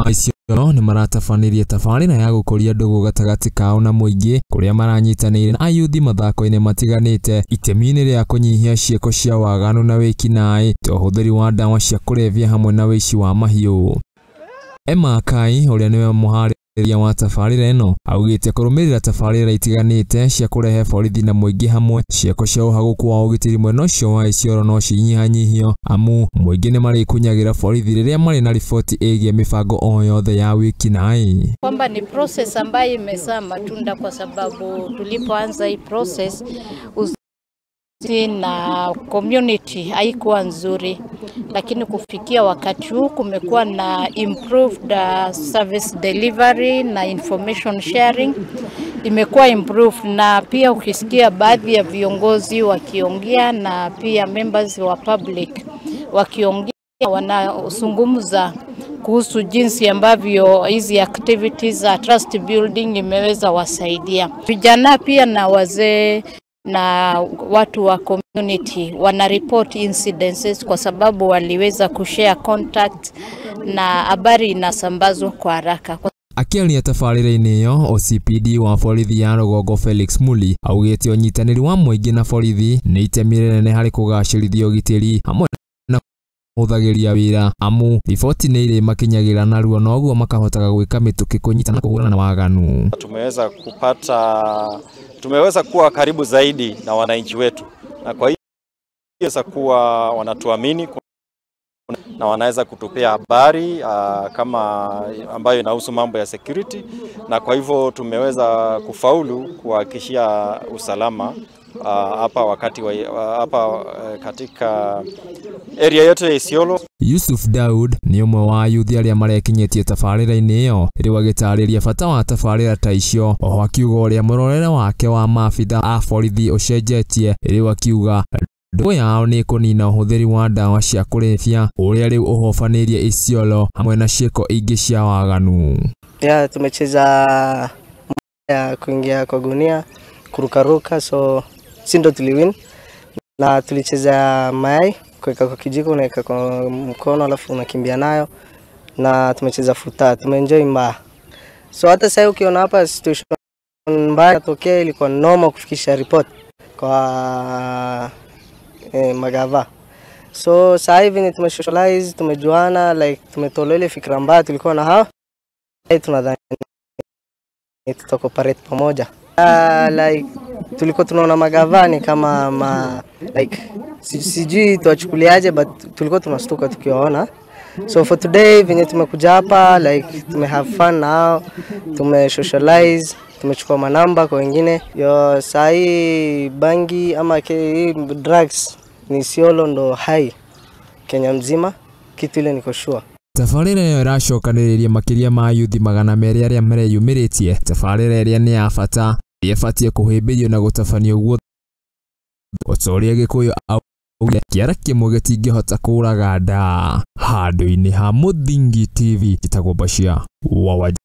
wa Isiolo nĩ maratabanirie tabarĩra ya gũkũria ndũgũ gatagatĩ kao na mũingĩ kũrĩa maranyitanĩire na ayuthi mathako-inĩ matiganĩte itemi-inĩ rĩa kũnyihia ciĩko cia waganu na wĩkinaĩ ta ũhũthĩri wa ndawa cia kũrebia hamwe na wĩici wa mahiũ. Emma Kai ũrĩa nĩwe mũharĩrĩria wa tabarĩra ĩno augĩte kũrũmĩrĩra tabarĩra itiganĩte cia kũrehe borithi na mũingĩ hamwe ciĩko cia ũhagũku wa ũgitĩri mwena ũcio wa Isiolo no cinyihanyihio amu mũingĩ nĩ marĩkunyagĩra borithi rĩrĩa marĩ na riboti ĩgiĩ mĩbango o yothe ya wĩkinaĩ. Kwamba ni process ambayo imezaa matunda kwa sababu tulipoanza hii process na community haikuwa nzuri, lakini kufikia wakati huu kumekuwa na improved service delivery na information sharing imekuwa improved, na pia ukisikia baadhi ya viongozi wakiongea na pia members wa public wakiongea wanazungumza kuhusu jinsi ambavyo hizi activities za trust building imeweza wasaidia vijana pia na wazee na watu wa community wana report incidences kwa sababu waliweza kushare contact na habari inasambazwa kwa haraka. Akiaria tabarĩra-inĩ ĩyo, OCPD wa borithi ya Rũgongo Felix Muli augĩte ũnyitanĩri wa mũingĩ na borithi nĩ itemi rĩnene harĩ kũgacĩrithia ũgitĩri hamwe na kũhũthagĩria wĩra amu riboti nĩ irĩmakinyagĩra narua noguo makahotaga gwĩka mĩtũkĩ kũnyitana kũhũrana na waganu. Tumeweza kuwa karibu zaidi na wananchi wetu, na kwa hiyo kuwa wanatuamini na wanaweza kutupea habari kama ambayo inahusu mambo ya security, na kwa hivyo tumeweza kufaulu kuhakikishia usalama hapa wakati hapa katika area yote ya Isiolo. Yusuf Daud ni ũmwe wa ayuthi arĩa marekinyĩtie tabarĩra-inĩ ĩyo rĩu agĩtarĩria bata wa tabarĩra ta icio, oho akiuga ũrĩa mũrorere wake wa maabitha a borithi ũcenjetie, rĩu akiuga ndũgũ yao nĩ kũnina ũhũthĩri wa ndawa cia kũrebia ũrĩa rĩu ũhobanĩirie Isiolo hamwe na ciĩko ingĩ cia waganu. Yeah, tumecheza ya kuingia kwa gunia, kurukaruka, so si ndo tuliwin, na tulicheza mayai kuweka kwa kijiko, unaweka kwa mkono alafu unakimbia nayo, na tumecheza futa, tumeenjoy mbaya. So hata sasa ukiona hapa situation mbaya tokea, ilikuwa noma kufikisha report kwa magava. So sasa hivi ni tumesocialize, tumejuana, like tumetolewa ile fikra mbaya tulikuwa na hao, tunadhani tutacooperate pamoja. Like tulikuwa tunaona magavani kama like sijui tuwachukuliaje, but tulikuwa tunastuka tukiwaona. So for today venye tumekuja hapa, like tume have fun now, tume socialize, tumechukua manamba kwa wengine. Yo sahi bangi ama drugs ni Isiolo ndo high Kenya mzima, kitu ile niko sure. Tabarĩra ĩyo ĩracokanĩrĩria makĩria ma yuthi 200 arĩa mareyumĩrĩtie. Tabarĩra ĩrĩa nĩ ya bata ĩbatiĩ kũhĩmbĩrio na gũtabanio guothe ota ũrĩa Gĩkũyũ augire kĩara kĩmwe gĩtingĩhota kũraga nda. Handũ-inĩ ha Mũthingi TV, njĩtagwo Bashir wa Wajir.